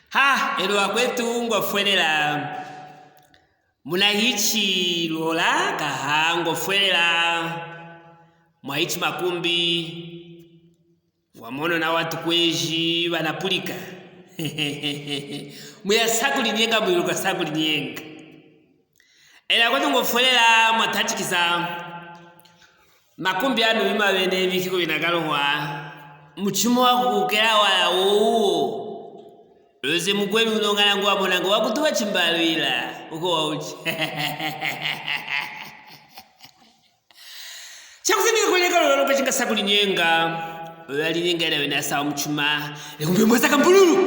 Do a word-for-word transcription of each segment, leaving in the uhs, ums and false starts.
Ha, elo wakwetu ngwafwelela. Muna hichi lwola kaha ngwafwelela. Mwa hichi makumbi. Ngwamono na watukweji banapulika. Muya sakulinyenga, muyiluka sakulinyenga. Ela kwetu ngwafwelela mwatachikisa. Makumbi anu bima bene bikiko binakalohwa. Muchimo wakukela wala wowo. Loze mukwenu unongana ngwamona ngo wakutuba chimbalwila. Uko wauchi. Chakuzenika kunyeka lolo kachinga sakulinyenga. Oyo alinyenga ela wene asawa muchuma. Ekumbe mweza kambululu.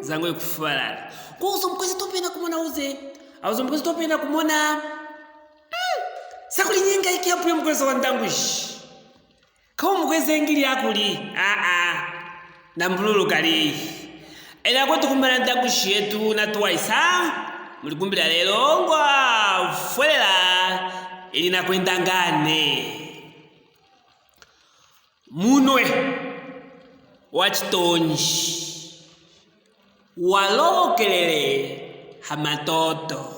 Zango ekufwalala. Kwa uzo mukwezi topena kumona uze. Auzo mukwezi topena kumona. Mm. Sakulinyenga iki apuye mukwezi wa ndangushi. Kawo mukwezi ngili akuli. Aa. Na mbululu kali. Ela kwetu kumana ndangushi yetu natuwaisa. Mulikumbila lelo ngwafwelela. Ili nakwenda ngane. Munwe wa chitonji walowokelele ha matoto.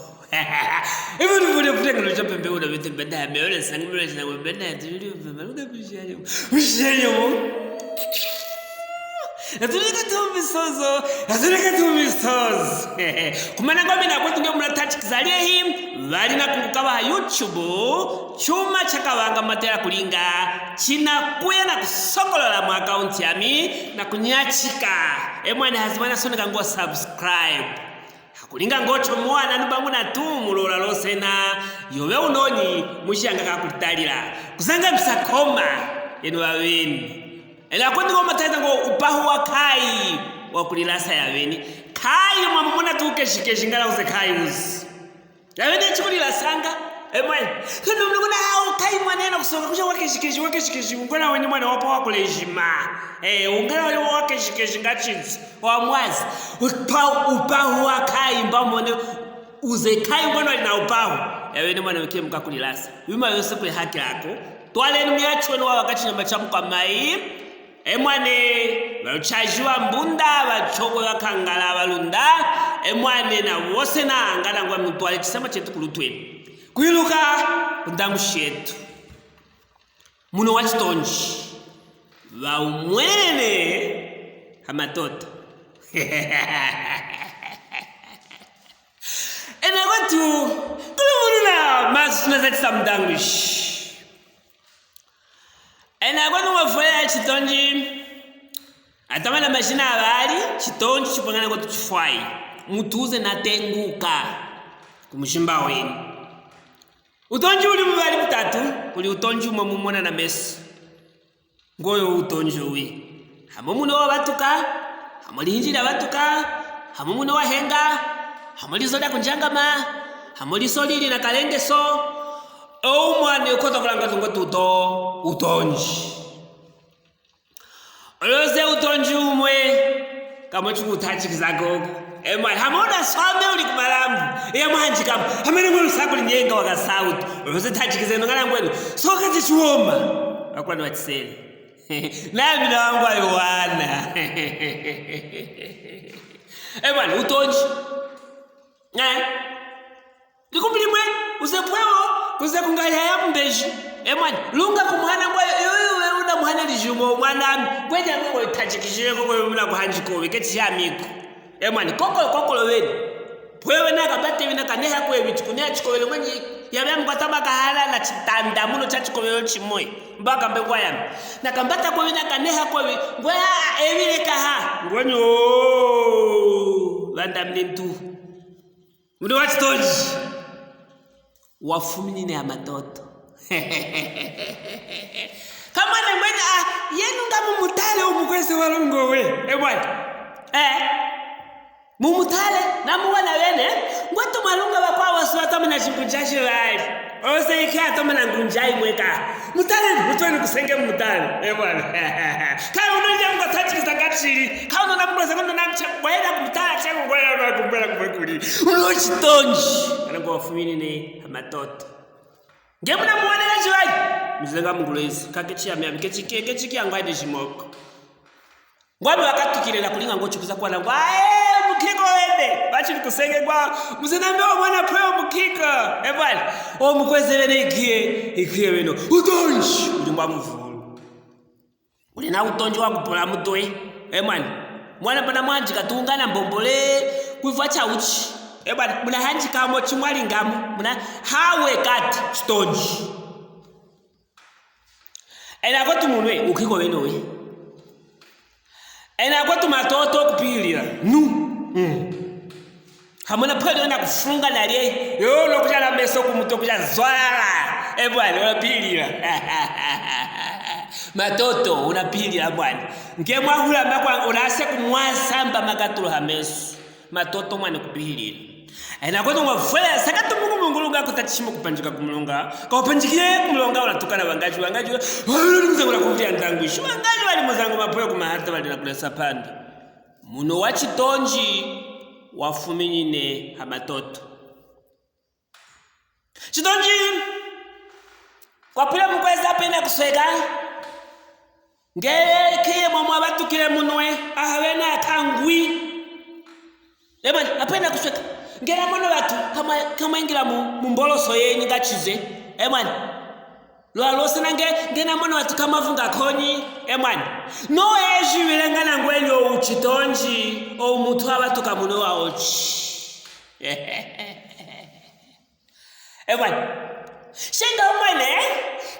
Ivo ndivule vutengelo cha pembe una vete mbenda ya meole sangu mele sangu mbenda ya tuli vema luka pishanyo. Pishanyo. Natuleka tu misozo. Natuleka tu misozo. Kumana ngombe na kwetu ndio muna touch kizali ehi. Vali na kunguka va ha YouTube. Chuma chakavanga matela kulinga. Chinakuya na kusokolola mu account yami. Na kunyachika. Emwana hazi mwana soneka ngo subscribe. Hakulinga ngocho mwana nubangu na tu mulola losena. Yove unoni mushanga kakutalila. Kuzanga msakoma. Enu vaveni. Ela kwendi ngomataita ngo upahu wa kai wa kulilasa yaveni. Kai mwamumona tu keshikeshi ngala uze kai uzi. Yaveni chikulilasanga. Emwe. Kano mlunguna hau kai mwanena kusoka kusha wakeshikeshi, wakeshikeshi. Ungana weni mwana wapa wa kulejima. Eh, ungana weni wakeshikeshi ngachinzi. Wa mwazi. Upa-, upahu wa kai mbamone. Uze kai ungana wali na upahu. Yaveni mwana wike mukakulilasa. Yuma yose kwe haki lako. Twaleni myachi wenu wa wakati nyamba cha mukwa mai. Emwane, valuchaji va mbunda, vachokwe vakangala valunda, emwane na vose na angana ngwa mutwale chisema chetu kulutwe. Kwiluka, kundangu shetu. Muno wa chitonji, vaumwene ha matoto. Ena kwetu, kulumuluna masu na zati sa mdangushi. Ena kwetu ngwafwelela chitonji. Atama na mashina avali, chitonji chipwangana kwetu chifwayi. Mutuze natenguka. Kumushimba weni. Utonji uli muvali mutatu, uli utonji umwe mumona na meso. Ngoyo utonji uwi. Hamo muno wa vatuka, hamo linji lya vatuka, hamo muno wa henga, hamo lizo lya kunjangama, hamo liso lili na kalengeso. Owu mwana ukoza kulanga tungo tuto, utonji. Oloze utonji umwe, kamo chikutachikiza gogo. Emwana, hamo una swame uli kumalambu. Iya mwanji kamo, hamene mwe lusaku linyenga wakasautu. Oloze tachikize no ngala ngwenu. Soka zichiwoma. Wakwani wachisele. Nami na wangu ayo wana. Emwana, utonji. Eh? Likumbi limwe, uze pwewo, kuze kungali haya mumbeji. Emwana, lunga kumuhana ngwa, yoyo we una muhana lijumo, mwanami. Kwenya ngwe tachikishile koko we muna kuhanji kowe, keti ya miku. Emwana, kokolo, kokolo wene. Pwewe na kabate wina kaneha kwe bichi, kuneha chikovelo mwenye. Yabya mkwatama kahala na chitanda, muno cha chikovelo chimwe. Mbaka mbe ngwa yami. Na kambata kwe wina kaneha kwe bi, ngwa ya ebile kaha. Ngwa nyo. Vanda mnintu. Muno wa chitonji. Wafuminine amatoto. Kamwana mwene, ah, yenu nga mumutale umukwese wa lungo we. Eh, bwana. Eh. Mumutale, namuwana bene, ngwetu malunga bakwa wasu atoma na chingunja chibali. Ose iki atoma na ngunja imwe ka. Mutale, mutweni kusenge mutale. Eh, bwana. Kaya uno nje ngo tachikisa ngachili. Kaya uno na mbo se kono na mche, bwela kumutala che ngwela na kumbela kumwe kuli. Uno chitonji. Kana ngo wafuminine amatoto. Nge muna muwanela chiwayi. Muzenga mungulwezi. Kakechi ya miami. Kechi, ke-, kechi kiyangwa ine shimoko. Ngwami wakatukile na kulinga ngo chikuza kwana ngwa, "Eh, mukiko wene." Bachili kusenge ngwa, "Muze nambe wa mwana pwe mukiko." E bwana, o mukweze bene ikiye, ikiye beno. Utonji, uli mwa muvulu. Uli na utonji wa kupula mutwe. E mwana, mwana pana mwanji katungana mbombole, kwivwa cha uchi. E bwana, muna hanji kamo chimwali ngamo, muna hawe kati, chitonji. Ena kwetu munwe, ukiko beno we. Ena kwetu matoto kupilila. Nu. Mm. Hamuna pwele ona kufunga na lye. Yo, no kuja na meso ku mutwe kuja zwalala. E bwana, unapilila. Matoto, unapilila bwana. Nge mwahula makwa, unase kumwasamba makatulo ha meso. Matoto mwana kupilila. Ena kwetu mwafwela, sakatu muku mungulunga kutachishimo kupanjika kumulonga. Kaupanjikiye kumulonga, unatukana wangaji, wangaji. Wali muzangu na kuvulia ndangwishi. Wangaji wali muzangu mapwele kumahata wali na kulesa panda. Muno wa chitonji wafuminyine ha matoto. Chitonji, kwapwile mukweza pena kusweka. Ngele kiye momo abatukile munwe, aha bena kangwi. E bwana, apena kusweka. Ngele mono batu, kama, kama ingila mu, mu mboloso yenyi ngachize. E bwana. Lwa lose na nge, ngele mono batu kama vunga konyi. E bwana. No eji bilengana ngwenyo uchitonji, o mutu abatuka munwe wa ochi. E bwana. Shenga umwene,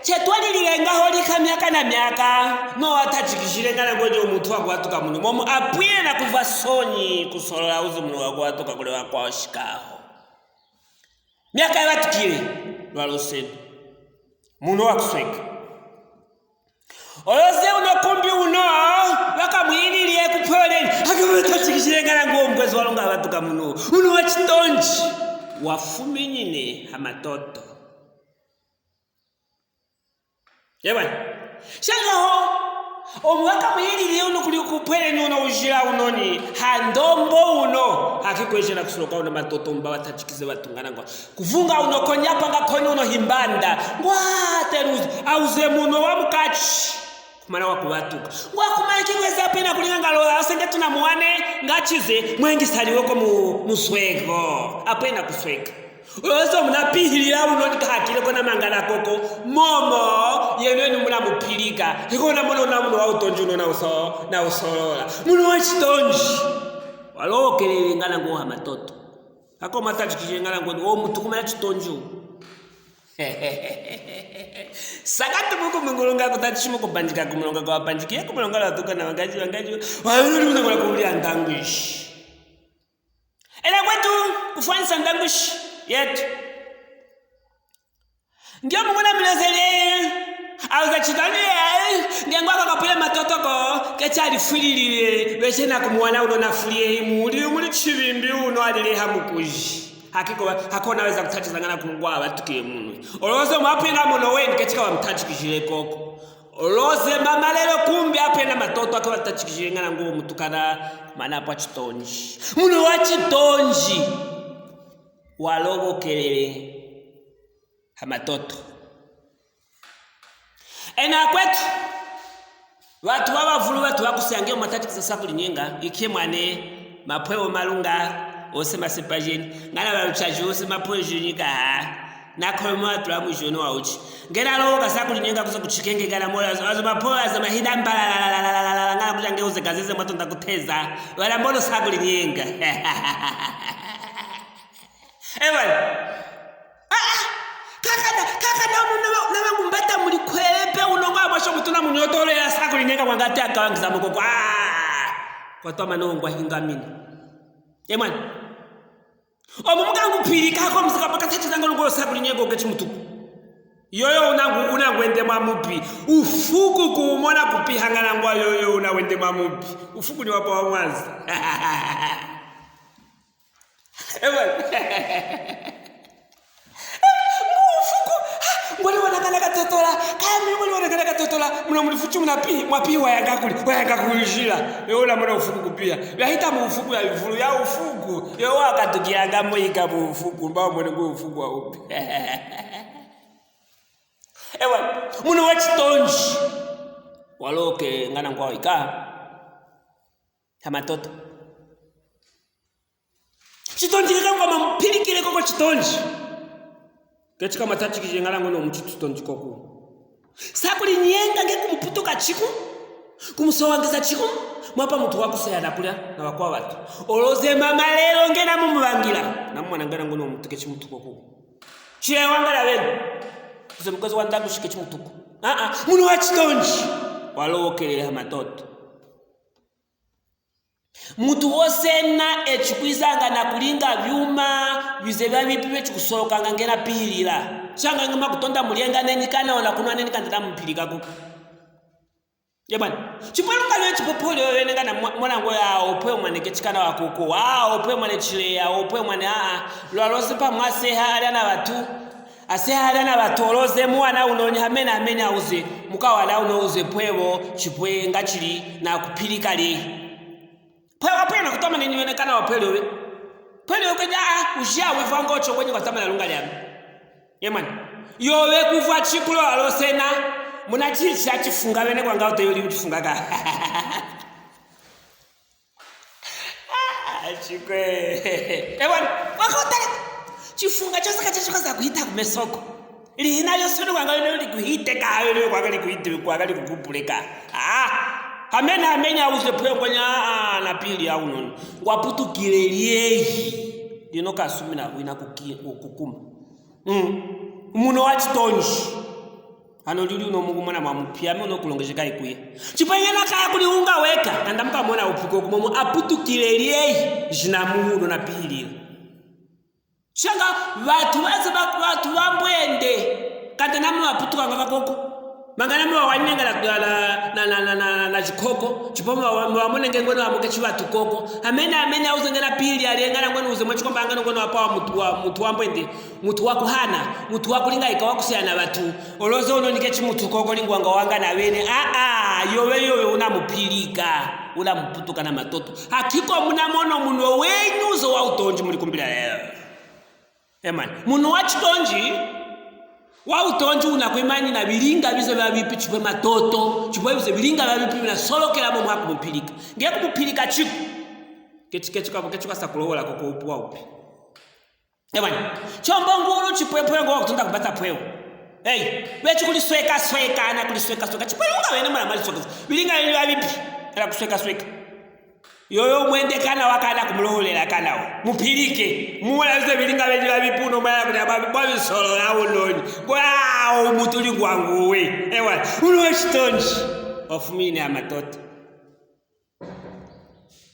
chetwalilile ngaho lika miaka na miaka, no watachikishile ngana ngwenye umutu wa kuwatuka muno. Momo apwile na kuva sonyi kusolola uzi muno wa kuwatuka kule wa kwao shikaho. Miaka yabatukile, lwa loseni. Muno wa kusweka. Oloze uno kumbi uno, wakamwililiye kupoleni. Akabula tachikishile ngana ngo mkwezi walonga abatuka muno. Uno wa chitonji. Wafuminyine ha matoto. Ebwana. Shangaho, omu wakamwililiye uno kuli kupoleni uno ujila unoni. Ha ndombo uno. Hakikwejela kusoloka uno matoto mba watachikize batungana ngo. Kuvunga uno konya panga konyi uno himbanda. Ngwa teruzi, auze muno wa mukachi. Kumana wa kubatuka. Ngwa kumana kingweza pena kulinganga lola, asenge tuna muwane, ngachize, mwengi saliweko mu, muswego. Apena kusweka. Ulozo munapihilila uno nikahakile kona mangana koko. Momo, yenu enu munamupilika. Hikona mono na muno wa utonji uno na uso, na usolola. Muno wa chitonji. Walokelele ngana nguha matoto. Ako matachikije ngana ngoni, o mutu kumana chitonji. Sakatu muku mungulunga kutachishimu kupanjika kumulonga kwa panjikiye kumulonga lwatuka na wangaji wangaji. Wayulu ni muna kula kulia ndangwishi. Ela kwetu kufwanisa ndangwishi yetu. Ndio munguna milezele. Auza chidani ye. Ngengo akakapwile matotoko. Kecha alifwililile. Beshe na kumuwana uno nafulie. Muli, muli chibimbi uno alile hamukuji. Hakiko, hako naweza kutachizangana kungwa abatukiye munwe. Oloze mwapwinga muno weni kechika wamutachikishile koko. Oloze mama lelo kumbi apwena matoto ake watachikishile ngana nguo mutukana mana apwa chitonji. Muno wa chitonji. Walobokelele ha matoto. Ena kwetu, batu babavulu, batu bakusange mu matati kisasa kuli nyenga, ikie mwane, mapweo malunga, ose masepa jeni, ngana baluchaji ose mapweo jeni kaha, na kolo mwa tula mwijono wa uchi. Ngena lo kasa kuli nyenga kuso kuchikenge ngana mola, azo, azo mapweo aza mahina mbala, la, la, la, ngana kuja nge uze kazeze mwato ndakuteza, wala mbono sa kuli nyenga. Ewe. Ah, ah. Kakana, kakana, uno naba, naba ngumbata muli kwelepe, uno ngwa mwasho mutuna munyotolo ya sa kuli nyenga kwa ngati akawangiza mukoko. Ah. Kwa toma no ngwa hingamini. Emwani. Omu mukangu pili kako muzika paka tatu zanga lugo sa kuli nyenga okechi mutuku. Yoyo unangu, unangu wende mwa mubi. Ufuku kuumona kupihangana ngwa yoyo una wende mwa mubi. Ufuku ni wapa wa mwazi. Ewe. Ufuku. Ngwali wanakana katotola. Kaya mimi ngwali wanakana katotola. Muna muli fuchu muna pi, mwa pi wayanga kuli, wayanga kuli jila. Ewe una mwana ufuku kupia. Yahita mu ufuku ya ivulu ya ufuku. Yo wakatukilanga moyika mu ufuku. Mba mwene ngwe ufuku wa upi. Ewe. Muna wa chitonji. Waloke ngana ngwa ika. Ha matoto. Chitonji leka ngwa mamupilikile koko chitonji. Kechika mwatachikije ngana ngono muchi tutonji koko. Sa kuli nyenga nge kumuputuka chiku, kumusowangiza chiku, mwapa mutu wakuseya na kulya na wakwa watu. Oloze mama lelo ngena mumuvangila, na mwana ngena ngono mutu kechi mutuko ku. Chile wangala benu. Uze mukwezi wa ndangu shike chimutuko. Aa, muno wa chitonji. Walowokelele ha matoto. Mutu wosena echikwizanga na kulinga byuma bize byabipi byechikusolokanga ngena pihilila. Shanga nge makutonda mulyenga nenyi kana ona kunwa nenyi kanda na mupilika kuku. Ye bwana. Chipwe lunga lwe chipupuli yo wenenga na mwa-, mwana ngo ya opwe mwane kechikana wa kuku. Wa opwe mwane chile ya opwe mwane a a. Lwa loze pa mwase ha alya na batu. Ase ha alya na batu oloze mwana uno ni hamena hamena uze. Muka wana uno uze pwebo chipwe nga chili na kupilika li. Pwe wapwe na kutoma nenyi wenekana wa pwe lyowe. Pwe lyowe kwenye a, ushia wivwa ngocho kwenye kwa tama na lunga lyami. Ye mwana. Yowe kuvwa chikulo alosena. Muna chicha chifunga bene kwanga uteyo li chifunga ka. Ah, chikwe. E bwana, wakotale. Chifunga chose kachacho kaza kuhita kumesoko. Lihina lyose ni kwanga lino likuhite ka, lino kwanga likuhite, kwanga likukupule ka. Ah, amena, amenya uze pwe ngonya, ah, na pili ya unono. Ngwaputukile lyehi. Lino kasumina wina kuki-, kukuma. Mm. Muno wa chitonji. Ano lili uno mungu mwana mwa mupya, mi uno kulongejeka ikuye. Chipwe ngena kaya kuli unga weka, kanda mukamona upiko kumomo aputukile lyehi, jina muhuno na pihilile. Shanga, batu baze ba-, batu bambwende. Kanda namwe baputukanga bakoko. Manga namwe bawanenga na, na, na chikoko. Chipwe mwa-, mwamonenge ngono amuke chibatu koko. Amene, amene, auze ngena pili, alengana ngono uze mwa chikomba ngano ngono apa wa mutu wa, mutu wambwende. Mutu wakuhana, mutu wakulinga ika wakusiyana batu. Oloze uno nike chimutu koko lingwanga wanga na bene. A, a, yowe, yowe, unamupilika. Unamuputuka na matoto. Hakiko munamono muno wenyu uze wa utonji muli kumbila lelo. Amen. Muno wa chitonji, wa utonji unakwimani na bilinga bize bya bipi chipwe matoto, chipwe bize bilinga bya bipi binasolokela mo mwa kumupilika. Nge kumupilika chiku. Kechi, kechi kwa, kechi kwa sakulowola koko upu wa upi. Amen. Chombo ngulu chipwe pwe ngo kutunda kubata pwe. Hey, bechi kuli sweka sweka, na kuli sweka sweka. Chipwe lunga wene mwana mali sweka. Bilinga bya bipi. Era kusweka sweka. Yoyo mwende kana wa kana kumuloholela kana wo. Mupilike. Muwona bize bilinga beni bya bipi uno mwana kuti aba-, bwa bisolo ya unoni. Kwa umutu lingwangu we. Ewa, uno wa chitonji. Ofumine amatoto.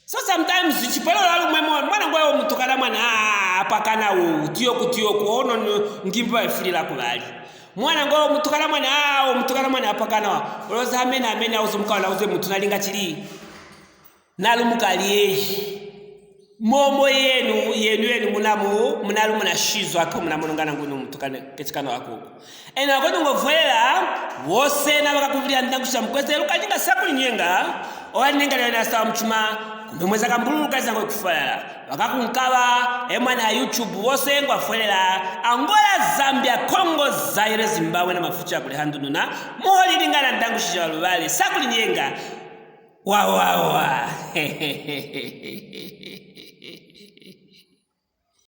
So sometimes, chipwelo la lumwe mo-, mwana ngwe omutukana mwana, ah, apa kana wo, utiyoku, utiyoku, ono n-, ngimba efulila kubali. Mwana ngwe omutukana mwana, ah, omutukana mwana, apa kana wa. Oloza amene, amene, auze mukawana, auze mutu nalinga chili. Nalumuka lyehi. Momo yenu, yenu, yenu munamu, munalu munashizwa ko munamonongana ngunu mutukane, kechikano ako. Ena kwenu ngofwelela, wose na bakakuvilya ndangu sha mukwese, lukalinga sakuli nyenga, owalinenga lya nasa muchuma, kumbe mweza kambululu kaisa ngwe kufwalala. Bakakunkaba, e mwana ya YouTube, wose ngwafwelela, Angola, Zambia, Congo, Zaire, Zimbabwe, na mafucha kuli handununa, muholi lingana ndangu shisha lubale, sakuli nyenga, Wa, wa, wa.